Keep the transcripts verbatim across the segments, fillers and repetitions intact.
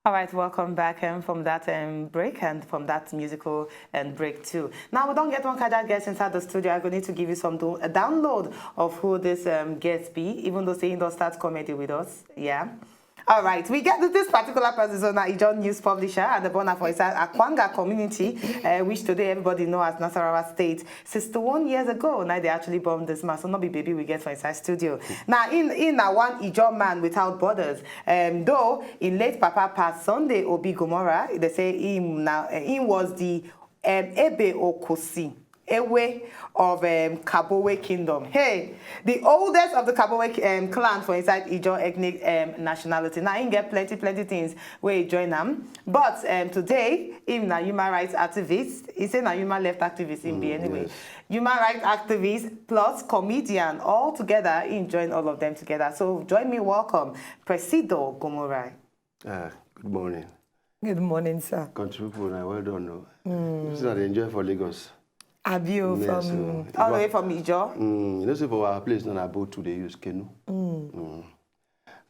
All right, welcome back um, from that um, break and from that musical um, break too. Now we don't get one cardiac guest inside the studio. I'm going to give you some do- a download of who this um, guest be, even though saying does start comedy with us. Yeah. All right, we get this particular person, so now Ijo news publisher and the born for inside Akwanga community, uh, which today everybody know as Nasarawa State. Sixty-one years ago, now they actually born this man, so not be baby we get for inside studio. Now in in a one Ijo man without borders, um, though in late Papa passed Sunday Obi Gomorrah, they say him now uh, him was the um, Ebe Okosi Ewe of um, Kabowe Kingdom. Hey, the oldest of the Kabowe um, clan for inside Ijo ethnic um, nationality. Now, he get plenty, plenty things where he join them. But um, today, him na human rights activist. He say na human left activist in be anyway. Human rights activist plus comedian all together. He join all of them together. So join me, welcome Presido Gomorrah. Ah, good morning. Good morning, sir. Country people, na well done. No. Mm. This is an enjoy for Lagos. Abio Yes, from uh, All the way from Ijo. Mm, you know, say for our place, now I boat to the use canoe. Mm.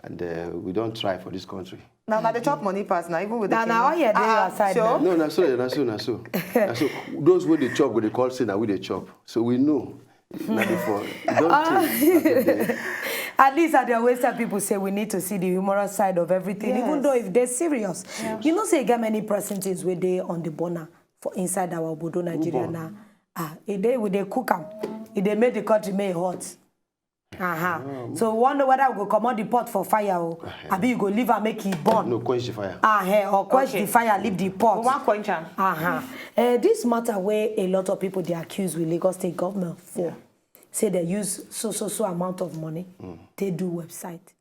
And uh, we don't try for this country. Now, now they chop money pass now, even with the na na all canoe. your day Ah, your side sure. now. No, na so, na so, na so. Na so. Those wey dey chop, go dey call say na we dey chop. So we know. Na before. You don't take. At least I dey always tell people say we need to see the humorous side of everything, even Yes. though if they're serious. You know say e get many percentages wey dey on the burner for inside our obodo Nigeria burn? Now. Ah, e dey we dey cook am, e dey make the country make e hot. Uh-huh. So we wan know whether we go comot the pot for fire o, abi you go leave am make e burn. No, quench the fire. Ah, eh, or quench Okay. the fire, leave the pot. We wan quench am. Uh-huh. Uh, this matter where a lot of people they accuse with Lagos State government for, say they use so so so amount of money, they do website.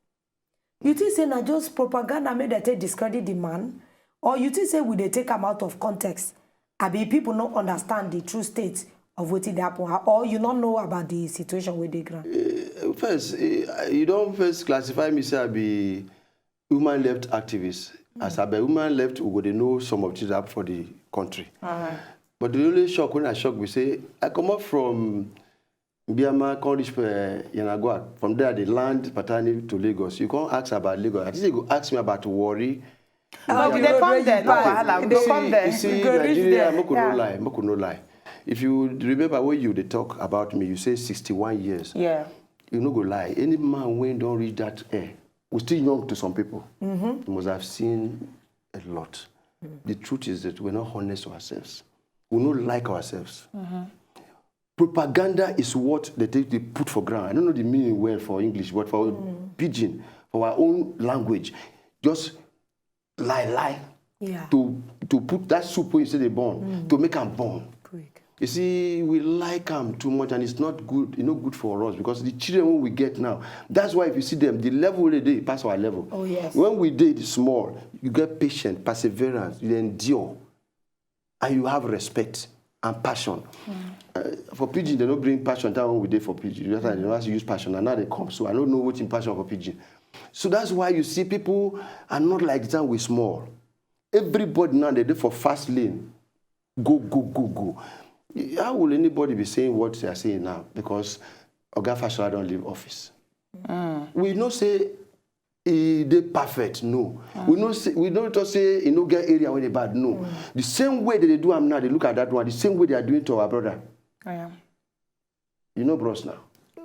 You think say na just propaganda make they take discredit the man, or you think say we dey take am out of context? Abi people no understand the true state of wetin dey happen, or you no know about the situation wey dey ground. First, eh, you don't first classify me say I be human left activist. As I be human left, we go dey know some of things happen for the country. But the only shock when I shock, we say I come up from Biama, come reach uh, Yanagwa. From there, they land Patani to Lagos. You can't ask about Lagos. I think you go ask me about Warri. No, we dey come there. No wahala. We go come You there. see, We go reach Nigeria, there. make we no Yeah. lie, make we no lie. If you remember when you dey talk about me, you say sixty-one years. Yeah. You no go lie. Any man when don't reach that air, we still young to some people. You must have seen a lot. The truth is that we're not honest to ourselves. We don't like ourselves. Propaganda is what they take they put for ground. I don't know the meaning well for English, but for pidgin, for our own language, just lie lie Yeah. to to put that soup wey you say dey burn to make am burn. Quick. You see, we like am too much, and it's not good. It's not good for us because the children wey we get now, that's why if you see them, the level wey they dey pass our level. Oh, yes. When we dey small, you get patience, perseverance, you endure, and you have respect and passion. Uh, for pidgin, they don't bring passion. That one we dey for pidgin. That's why they don't have to use passion. And now they come. So I don't know what in passion for pidgin. So that's why you see people are not like that we small. Everybody now they dey for fast lane. Go, go, go, go. How will anybody be saying what they are saying now? Because Oga Fashola don't leave office. We no say e dey perfect, no. We no say we no talk say e no get area wey dey bad, no. The same way that they do am now, they look at that one. The same way they are doing to our brother. Yeah. You know, bros now.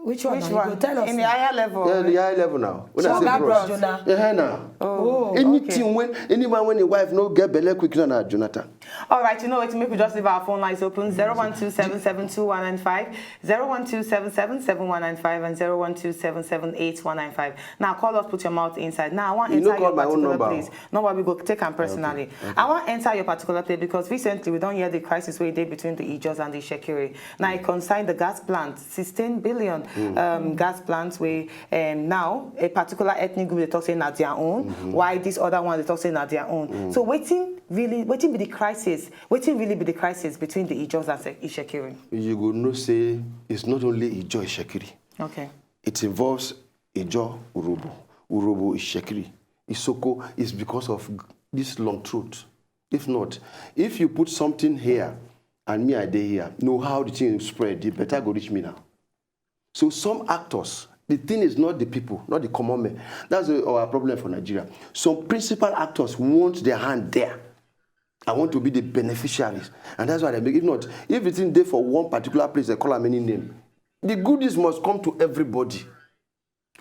Which one? Which Now? You one? go tell us. In the Now. higher level. Yeah, the high level now. When So I say Oga bros, Bros, Jonah. Yeah, now. Oh, Anything okay. When anyone when a wife no get belle quick, na Jonathan. All right, you know what? Make we just leave our phone lines open: zero one two seven seven two one nine five, zero one two seven seven seven one nine five, and zero one two seven seven eight one nine five. Now call us, put your mouth inside. Now I want You enter no call your my own particular number. place. No, but we go take am personally. I want enter your particular place because recently we don't hear the crisis where they between the Ijos and the Shekiri. Now it concern the gas plant, sixteen billion um, gas plants where um, now a particular ethnic group they talk say na their own. Why this other one they talk say na their own. So waiting really, waiting be the crisis. Waiting really be the crisis between the Ijos and Se- Ishekiri. You go know say it's not only Ijo Ishekiri. Okay. It involves Ijo Urobo. Urobo Ishekiri. Isoko is because of this long throat. If not, if you put something here and me I dey here, know how the thing spread, the better go reach me now. So some actors The thing is not the people, not the common men. That's the, our problem for Nigeria. Some principal actors want their hand there. I want to be the beneficiaries. And that's why they make, if not, if it's in there for one particular place, they call a many name. The goodies must come to everybody.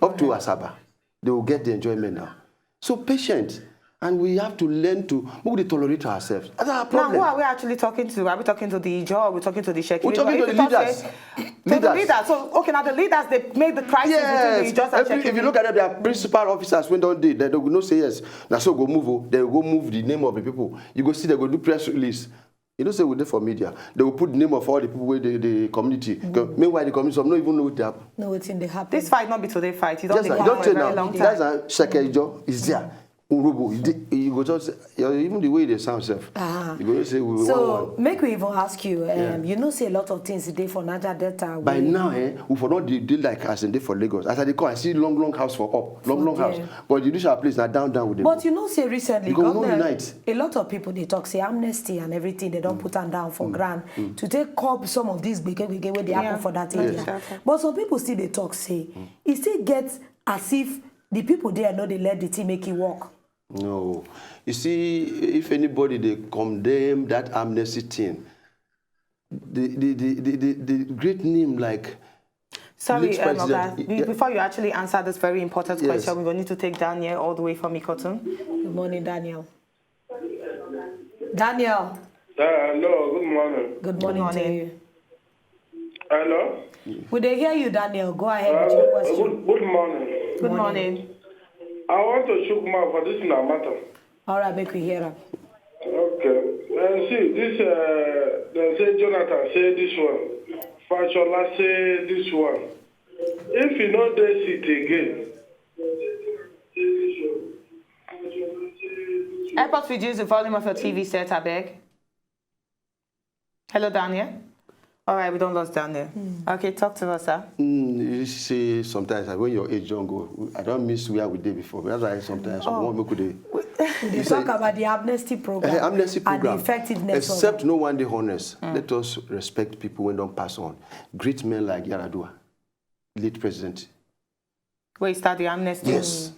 Up to Asaba, they will get the enjoyment now. So patient, and we have to learn to, we will tolerate ourselves. That's our Now, problem. Who are we actually talking to? Are we talking to the Ijaw? Are we talking to the Shekiri? We're talking to the leaders. To the leaders. So, okay, now the leaders, they make the crisis between the Ijaws and Every, if you Shekiri. Look at them, their principal officers when don't did, they will not say yes. Now so go move, oh. They go move the name of the people. You go see they go do press release. You know say we dey for media. They will put the name of all the people wey dey the community. Meanwhile, the community some no even know what dey happen. No, wetin dey happen. This fight not be today fight. You don't Yes, sir. dey You don't for tell a very now. long That's time. a Shekejo is there. Urubu, you dey- you go just you- even the way they sound self. Ah. You go just say we want So one. Make we even ask you. Um, Yeah. You know say a lot of things dey for Niger Delta. By wey- Now, eh, we for not dey dey like as in dey for Lagos. As I dey come, I see long long house for up, long long house. there. But you reach our place now down down with them. But you know say recently, You go know government, unite. A lot of people dey talk say amnesty and everything they don't put am down for ground to take curb some of these gbege gbege wey dey happen Yeah. for that Yes. area. But some people still dey talk say e still get as if the people there no dey let the thing make it work. No. You see, if anybody they condemn that amnesty thing, the the the, the, the, the great name like Sorry, late um, President- Oga, be- before you actually answer this very important Yes. question, we're going to take Daniel all the way from Ikotun. Good morning, Daniel. Daniel, Uh, hello, good morning. Good morning, morning. to you. Hello? We dey hear you, Daniel. Go ahead Uh, with your question. Good, good morning. Good morning. I want to shook mouth for this na matter. All right, make we hear am. Okay. Uh, see, this, uh, they say Jonathan say this one. Fashola say this one. If you know they sit again, Help us reduce the volume of your T V set, I beg. Hello, Daniel. All right, we don't lost Daniel. Okay, talk to us, sir. Mm, you see, sometimes like, when your age don't go, I don't miss where we did before. That's why sometimes Oh. we want make we dey We dey talk about the amnesty program, Eh, amnesty program. And the effectiveness Except of it. No one dey honest. Let us respect people when don't pass on. Great men like Yar'Adua, late president. Where you start the amnesty? Yes.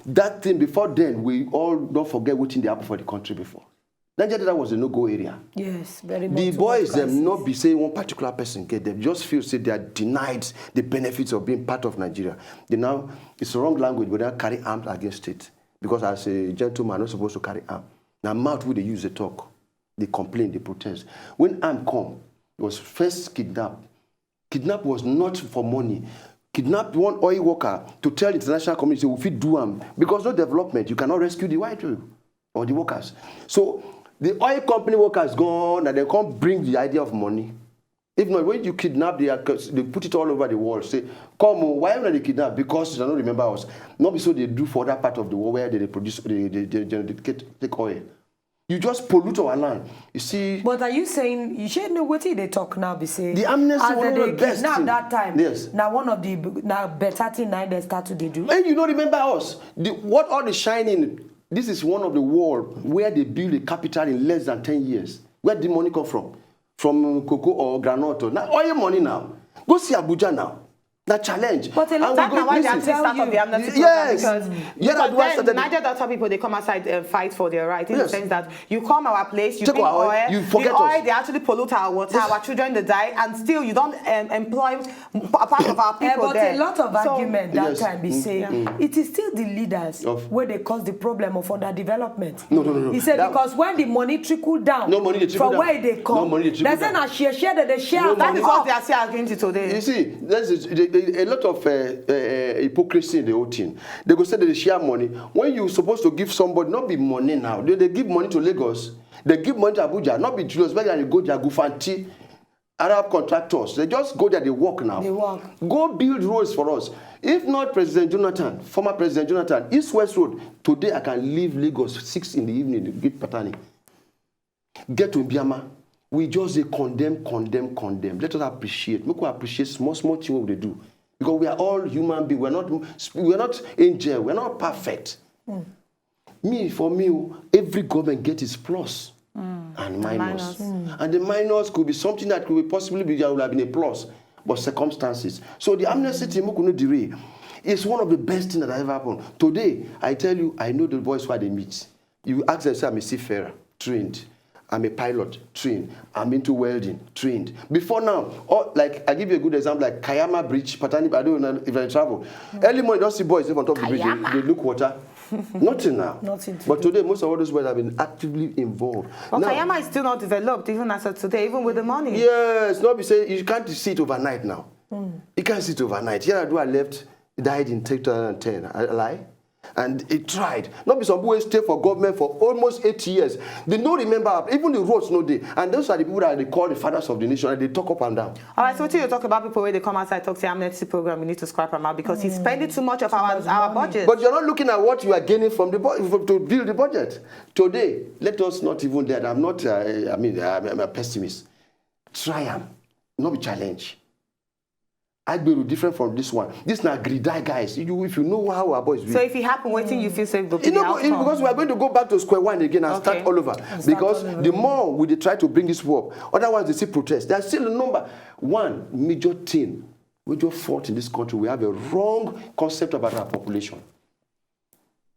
That thing before then, we all don't forget what thing they happen for the country before. Nigeria Delta was a no-go area. Yes, very much. The so boys much them crisis. Not be say one particular person get them. Just feel say they are denied the benefits of being part of Nigeria. They now it's wrong language, but they now carry arms against it because as a gentleman, I'm not supposed to carry arm. Now mouth who they use the talk, they complain, they protest. When arm come, it was first kidnap. Kidnap was not for money. Kidnap one oil worker to tell international community we fit do am because no development, you cannot rescue the white people or the workers. So the oil company workers gone and they come bring the idea of money. If not, when you kidnap, they, are, they put it all over the world. Say, come, oh, why not they kidnap? Because they don't remember us. Not be so they do for that part of the world where they, they produce, they, they, they generate take oil. You just pollute our land. You see. But are you saying you should know what they talk now? Be say The amnesty as one they of the best kidnap thing. That time. Yes. Now one of the now better thing now they start to dey do. And you don't remember us. The, what all the shining? This is one of the world where they build a capital in less than ten years. Where the money come from? From cocoa or granite? Or, now all your money now. Go see Abuja now. That challenge. But a lot And that we na go why listen. they are still Start of the amnesty Yes. program because, Yeah, because that was then started- Niger Delta people they come outside and fight for their right in Yes. The sense that you come our place, you Take bring our oil, oil, you the forget oil us. They actually pollute our water, our children they die, and still you don't um, employ p- part of our Eh, people but there. A lot of So- argument that Yes. Time be say it is still the leaders Of- where they cause the problem of underdevelopment. No, no, no, no. He said That- because when the money trickle down No money dey trickle from down. Where they come, No money dey they trickle say down. Na share share that they share. No From That is money. What they are still arguing to today. You see, there's a, a, a lot of uh, uh, hypocrisy in the whole thing. They go say they share money. When you supposed to give somebody, not be money now. They, they give money to Lagos. They give money to Abuja. Not be Julius Berger. They go there, Gufanti, Arab contractors. They just go there. They work now. They work. Go build roads for us. If not President Jonathan, former President Jonathan, East West Road. Today I can leave Lagos six in the evening to get Patani. Get to Biama. We just dey condemn, condemn, condemn. Let us appreciate. Make we appreciate small, small thing we dey do. Because we are all human beings. We are not, we are not angel. We are not perfect. Me, for me, oh, every government get its plus and minus. And the minus could be something that could be possibly be, would have been a plus. but circumstances. So the amnesty thing, Mukunu Diri, is one of the best things that ever happened. Today, I tell you, I know the boys why they meet. You ask them, say, I'm a seafarer, trained. I'm a pilot, trained. I'm into welding, trained. Before now, all, like, I give you a good example, like Kayama Bridge, Patani, I don't know if I travel. Early morning, don't see boys on top of the bridge. They, they look water. Nothing now. Nothing to But do. Today, most of all those boys have been actively involved. But Now, Kayama is still not developed, even as of today, even with the money. Yes, not be say you can't see it overnight now. You can't see it overnight. Yar'Adua left, died in two thousand ten. I lie? And he tried. Not be some boy stay for government for almost eight years. They don't remember, even the roads no day. And those are the people that they call the fathers of the nation, and they talk up and down. All right, so what you talk about people where they come outside talk say amnesty program, we need to scrap them out because he's spending too much of our, our budget. But you're not looking at what you are gaining from the budget to build the budget. Today, let us not even that. I'm not, uh, I mean, I'm, I'm a pessimist. Try am, no be challenge. Agbero different from this one. This na greedy guys. You, if you know how our boys So be. If it happen, waiting you feel safe go be You the know, outcome. Because we are going to go back to square one again and Okay. Start all over. And start Because all over. The more we dey try to bring this war, other ones they still protest. There's still a number. One major thing, major fault in this country, we have a wrong concept about our population.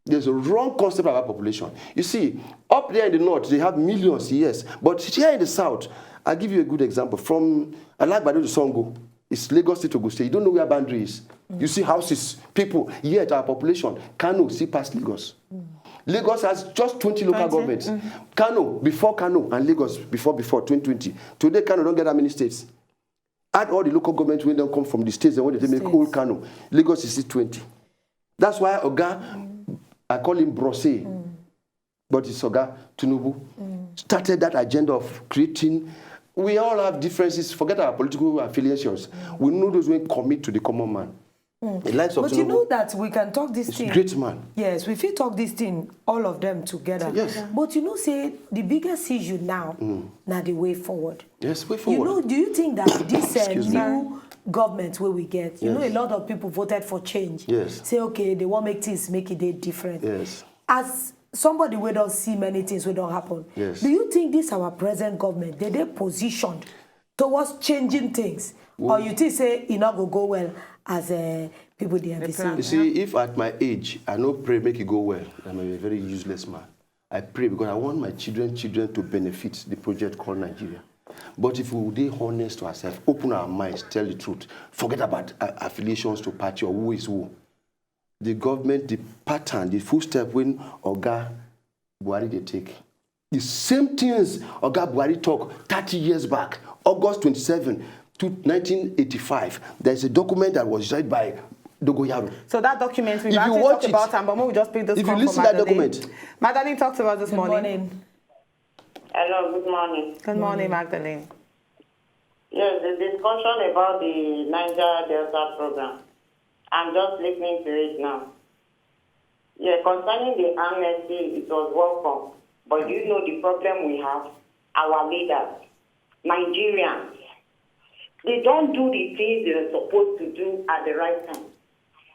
There's a wrong concept about population. You see, up there in the north, they have millions, yes. But here in the south, I'll give you a good example. From Alagbado to Songo, it's Lagos State to Ogun State. You don't know where boundary is. You see houses, people, yet our population, Kano, see past Lagos. Lagos has just twenty local Twenty? Governments. Kano, before Kano, and Lagos, before, before twenty twenty. Today, Kano don't get that many states. Add all the local government when they come from the states and when they make States. Old Kano, Lagos is still twenty. That's why Oga, I call him Brose, but it's Oga Tinubu, started that agenda of creating. We all have differences. Forget our political affiliations. We know those who commit to the common man. The likes of But you Tinubu know that we can talk this is thing. Great man. Yes, we fit talk this thing, all of them together. Yes. But you know, say the biggest issue now, now the way forward. Yes, way forward. You know, do you think that this uh, Excuse me. New government where we get, you know, a Yes. Lot of people voted for change. Yes. Say, okay, they want make things make it day different. Yes. As somebody we don't see many things we don't happen. Yes. Do you think this our present government, they they positioned towards changing things? Or you think say it not go go well as uh, people they have You see, if at my age, I no pray make it go well, I'm a very useless man. I pray because I want my children, children to benefit the project called Nigeria. But if we dey honest to ourselves, open our minds, tell the truth, forget about uh, affiliations to party or who is who. The government, the pattern, the full step when Oga Buhari they take. The same things Oga Buhari talk thirty years back, August twenty-seven, to nineteen eighty-five. There's a document that was read by Dogoyaro. So that document we If you actually watch talked it, about, and but we just pick this if you call listen from that Magdalene. Document, Magdalene talked about this Good morning. Morning. Hello, good morning. Good morning, Magdalene. Yes, the discussion about the Niger Delta program. I'm just listening to it now. Yeah, concerning the amnesty, it was welcome. But do you know the problem we have? Our leaders, Nigerians, they don't do the things they're supposed to do at the right time.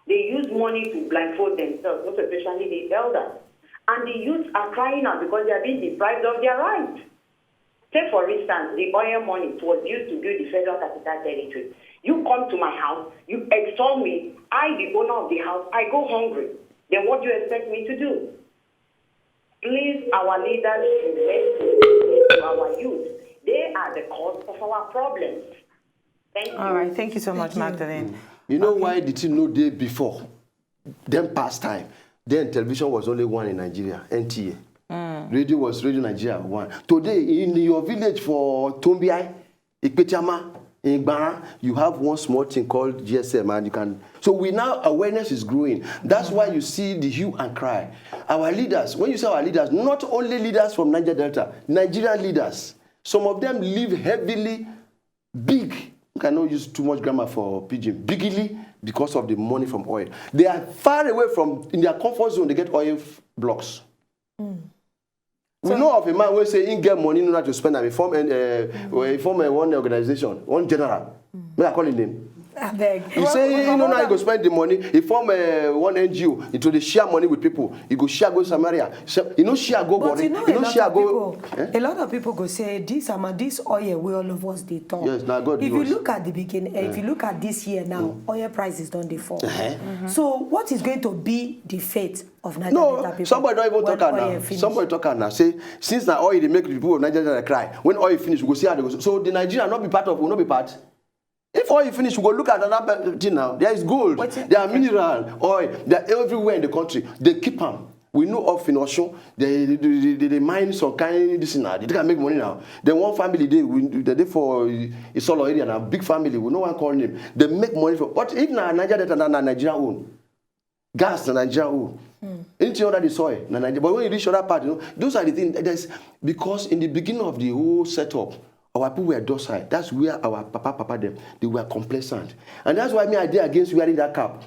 They use money to blindfold themselves, most especially the elders. And the youths are crying out because they are being deprived of their rights. Take, for instance, the oil money it was used to build the Federal Capital Territory. You come to my house, you extort me, I, the owner of the house, I go hungry. Then what do you expect me to do? Please, our leaders should listen to our youth. They are the cause of our problems. Thank you. All right, thank you so much, Magdalene. You know why the thing no day before? Then past time. Then television was only one in Nigeria, N T A. Radio was Radio Nigeria one. Today, in your village for Tombiai, Ikpetiama, in Gbara, you have one small thing called G S M, and you can. So we now awareness is growing. That's why you see the hue and cry. Our leaders, when you say our leaders, not only leaders from Niger Delta, Nigerian leaders. Some of them live heavily, big. I cannot use too much grammar for pidgin. Bigly because of the money from oil. They are far away from in their comfort zone. They get oil f- blocks. We know of a man who say he get money in order to spend and he form and uh, he form a one organization, one general. May I call him name? Abeg. He say he no know how he go spend the money. He form uh, one N G O. He to dey share money with people. He go share go Samaria. Share, he no share go But Warri. you know, He a no lot share of go. People, a lot of people go say this amount, this oil wey all of us dey talk. Yes, na God If give you us. Look at the beginning, eh, if you look at this year now, oil prices don dey fall. So what is going to be the fate of Niger Delta No, people? Somebody don even When talk am oil now. Finish? Somebody talk am now. Say since na oil dey make the people of Nigeria cry, when oil finish, we go see how they go. So the Nigeria no be part of, we no be part. If oil finish, we go look at another pe- thing now. There is gold, Wetin- there are mineral, oil, they are everywhere in the country. They keep am. We know of in Osun, they they, they, they, they mine some kind this thing now. They can make money now. Then one family they we they dey for Isolo area now, big family. We no one call name. They make money for. But if na Niger Delta na na Nigeria own, gas na Nigeria own. Anything under the soil na Nigeria. But when you reach other part, you know, those are the things. There's because in the beginning of the whole setup, our people were docile. That's where our papa papa them they were complacent, and that's why me I dey against wearing that cap.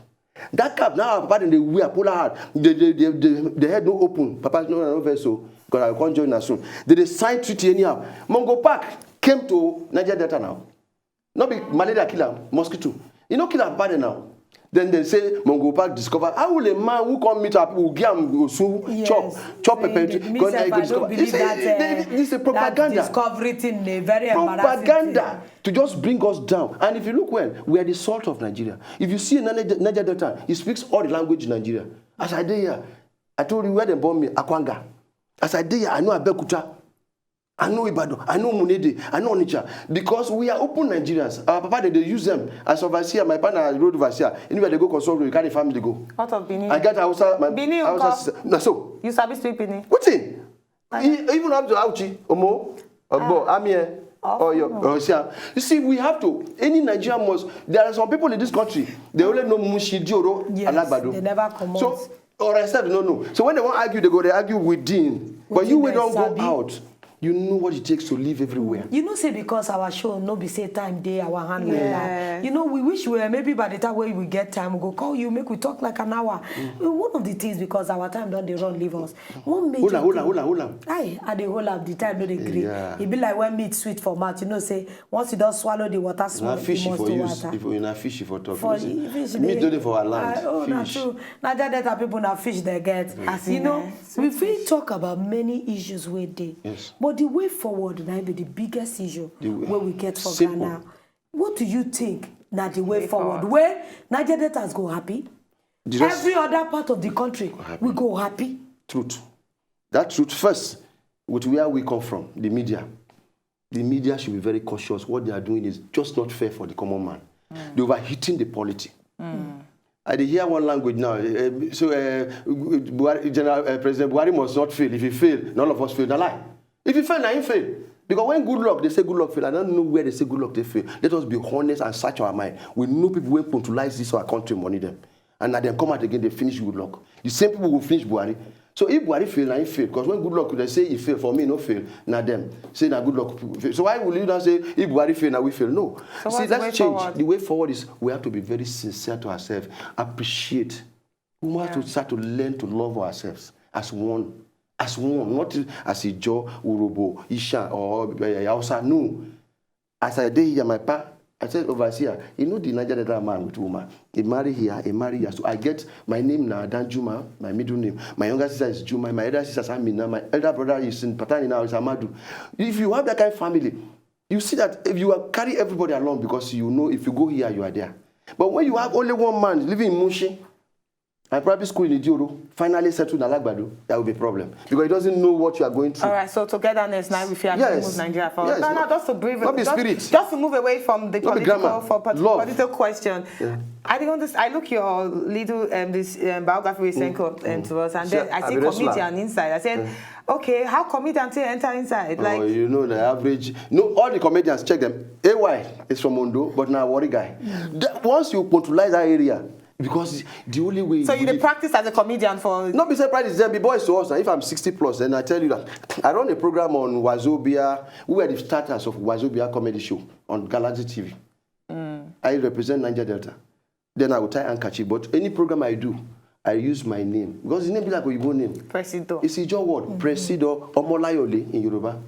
That cap now our papa dem dey wear polo hat. The the the the, the head no open. Papa no no vex o. God I come join una soon. They dey sign treaty anyhow. Mungo Park came to Niger Delta now. No be malaria kill am, mosquito. E no kill am papa dem now. Then they say Mungo Park discover how will a man who come meet our people give am osu Yes. chop chop Say pepper the- tree me come sef, now I you go don't discover. believe that, uh, This is that propaganda. Discovery thing dey very embarrassing Propaganda thing. To just bring us down. And if you look well, we are the salt of Nigeria. If you see Niger Niger Delta, he speaks all the language in Nigeria. As I dey here, I told you where they born me, Akwanga. As I dey here, I know Abeokuta. I know Ibadan. I know Munede. I know Onitsha. Because we are open Nigerians. Our papa, they, they use them. As overseer, my partner, road overseer. Anywhere they go consult, you carry family go. Out of Benin. I get Hausa, my Benin, Hausa nko? Sister. Na so. You sabi speak Benin? Wetin? E- Even up to Auchi, Omo, Ogbo, Amie, Ah. Oyo, Oh. Osia. You see, we have to, any Nigerian must, there are some people in this country, they only know Mushi, Dioro, Yes, Alagbado. They never comot. So, or I said no, no. So when they want argue, they go, they argue within. But Wetin you will dem don't go sabi. Out. You know what it takes to live everywhere. You know, say because our show no be say time dey our hand like Yeah. that. You know, we wish we were maybe by the time wey we get time, we go call you, make we talk like an hour. One of the things because our time don dey run leave us. One major Hold on, hold on, thing- hold on, hold on. Aye, I dey hold am the time no dey gree. Yeah. E be like when meat sweet for mouth, you know say once you don swallow the water Na small, fish you must for do use. Water. If you na fish for talk, For you see, fish meat dey- no dey for our land. Ah, oh, na Fish. True. Niger Delta people na fish they get. As You in, know, eh, we sweet fit fish. Talk about many issues wey dey. Yes. But the way forward na be the biggest issue The way- wey we get for Simple. Ghana. What do you think na the way Way forward? forward. Where Niger Deltas go happy? The rest- Every other part of the country happy. We go happy. Truth. That truth first, with where we come from, the media. The media should be very cautious. What they are doing is just not fair for the common man. They're overheating the polity. I dey hear one language now. Eh, so uh, Buhari, General uh, President Buhari must not fail. If he fail, none of us fail. Na lie. If he fail, na him fail. Because when good luck, they say good luck fail. I don't know where they say good luck they fail. Let us be honest and search our mind. We know people wey pontolize this our country money them. And now them come out again, they finish good luck. The same people will finish Buhari. So if Buhari fail, na him fail. Because when good luck, they say he fail. For me, no fail. Na them. Say na good luck. People fail. So why will you now say if Buhari fail, now we fail? No. So See, what's the let's way change. Forward? The way forward is we have to be very sincere to ourselves. Appreciate. We have to start to learn to love ourselves as one. As one, not as Ijo, Urobo, Isha, or uh, Hausa. No. As I dey here, my pa, I said overseer, you know the Niger Delta man with woman. He marry here, he marry here. So I get my name now, Danjuma, my middle name. My younger sister is Juma, my elder sister is Amina, my elder brother is in Patani now, is Amadu. If you have that kind of family, you see that if you are, carry everybody along because you know if you go here, you are there. But when you have only one man living in Mushi, and probably school in Idioro, finally settled in Alagbado, that will be a problem. Because he doesn't know what you are going through. All right, so togetherness now we feel Yes. Move Nigeria forward. Yes. No, no, just to brief Not be just, spirit. Just to move away from the Not be political grammar. for pot- Love. Political question. Yeah. I think on this I look your little um, this um, biography we sent up um, to us and then Yeah, I see I'm a wrestler. Comedian inside. I said, okay, how comedian take enter inside? Like Oh, you know the average. No, all the comedians check them. A Y is from Ondo, but now Warri guy. That, once you controlize that area, because the only way. So you dey practice as a comedian for No be say practice dem be boys to us. If I'm sixty plus, then I tell you that I run a program on Wazobia. We were the starters of Wazobia comedy show on Galaxy T V. I represent Niger Delta. Then I will tie handkerchief. But any program I do, I use my name because the name be like Oyibo name. Presido. It's Ijo word. Presido Omolayole in Yoruba.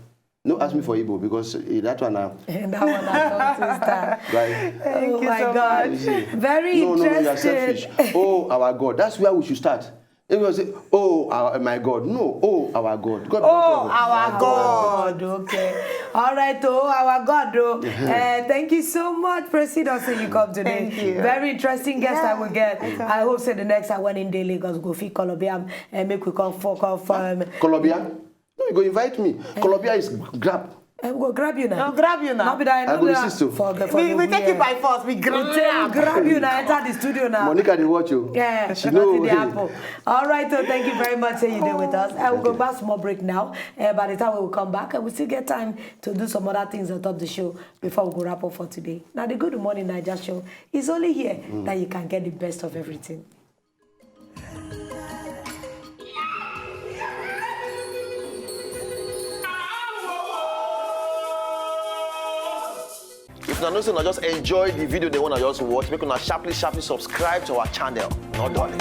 No, ask me for Igbo because eh, that one now. And that one I don't understand. Right. Oh you my so God. much. Very No, no, no, you're interesting. Selfish. Oh, our God. That's where we should start. If you say, oh, our, my God. No, oh, our God. God Oh, bless our God. God, okay. All right, oh, our God, oh. Uh, thank you so much, President, say you come today. Thank you. Very interesting guest Yeah, I will get. I come. I hope say the next I went in Daily, because go fit Colombia and make we come fuck off. Um, Colombia? No, you go invite me. Colombia is grab. I will go grab you now. I'll grab you now. Not be that I I know go that resist you. For, for We, the we take you weird. by force. We We grab. take, grab you now. Enter the studio now. Monica, they watch you. Yeah, She nothing know. dey happen. All right, so thank you very much. Say you did with us. I will go back small break now. Uh, by the time we will come back, and we still get time to do some other things on top the show before we go wrap up for today. Now the Good Morning Naija show is only here that you can get the best of everything. If una know say una just enjoy the video, they wanna just watch, make una sharply, sharply subscribe to our channel. No darling.